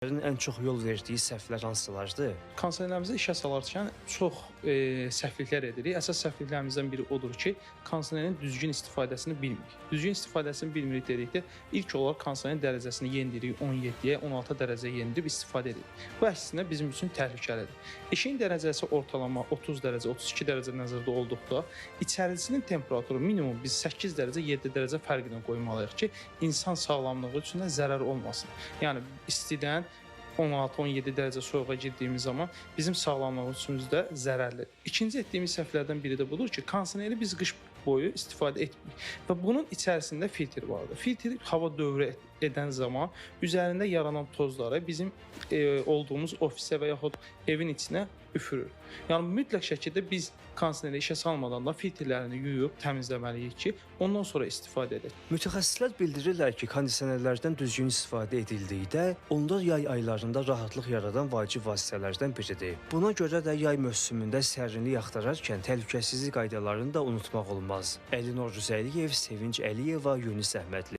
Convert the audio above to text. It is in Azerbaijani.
Ən çox yol verdiyi səhvlər hansılardır? Kondisionerlərimizi işə salarkən çox səhvliklər edirik. Əsas səhvliklərimizdən biri odur ki, kondisionerin düzgün istifadəsini bilmirik. Düzgün istifadəsini bilmirik dedikdə ilk olaraq kondisionerin dərəcəsini yendirik 17-yə, 16 dərəcəyə yendirib istifadə edirik. Bu əslində bizim üçün təhlükəlidir. İşin dərəcəsi ortalama 30 dərəcə, 32 dərəcə nəzərdə olduqda içərisinin temperaturu minimum biz 8 dərəcə, 7 dərəcə fərqlə qoymalıyıq ki, insan sağlamlığı üçün də zərər olmasın. Yəni istidən 16-17 dərəcə soyuğa girdiyimiz zaman bizim sağlamlığımız üçün də zərərlidir. İkinci etdiyimiz səhvlərdən biri də budur ki, kondisioneri biz qış boyu istifadə etmirik və bunun içərisində filtr vardır. Filtr hava dövrü edən zaman üzərində yaranan tozları bizim olduğumuz ofisə və yaxud evin içinə üfürür. Yəni mütləq şəkildə biz kondisioneri işə salmadan da filtrlərini yuyub təmizləməliyik ki, ondan sonra istifadə edək. Mütəxəssislər bildirirlər ki, kondisionerlərdən düzgün istifadə edildikdə onlar yay aylarında rahatlıq yaradan vacib vasitələrdən biridir. Buna görə də yay mövsümündə sərinlik axtararkən təhlükəsizlik qaydalarını da unutmaq olmaz. Əli Novruzəliyev, Sevinc Əliyeva, Yunis Əhmədli.